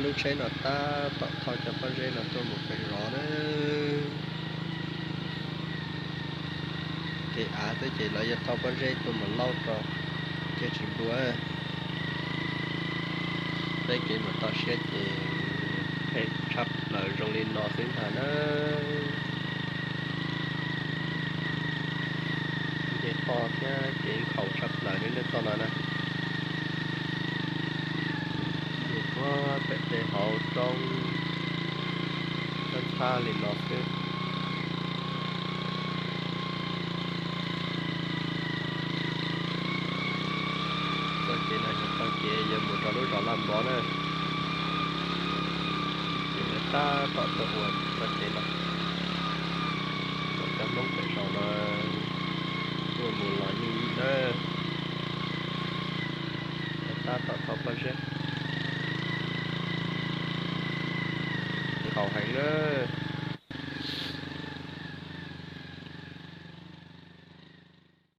Lub tsheb no tab tom thauj cov pob zeb no tuaj mus pem zos na. Kev av xwb ces lawv yuav thauj pob zeb tuaj mus lauj rau thiaj tsis npua. Peb kev mus toj siab ces phem tshaj plaws zoo li no xwb ntag na. Nce toj thiab kev nkhaus tshaj plaws li nej txoj no na. Nce puag pem tej hauv roob, txhab txhab li no xwb. Txoj kev no yog txoj kev yuav mus rau lub zos Laj Npov na. Ces lawv tab tom tuaj ua txoj kev no rau cov Hmoob pem zos no tuaj mus los yeej yim na. Lawv tab tom thauj pob zeb, nkhaus heev na.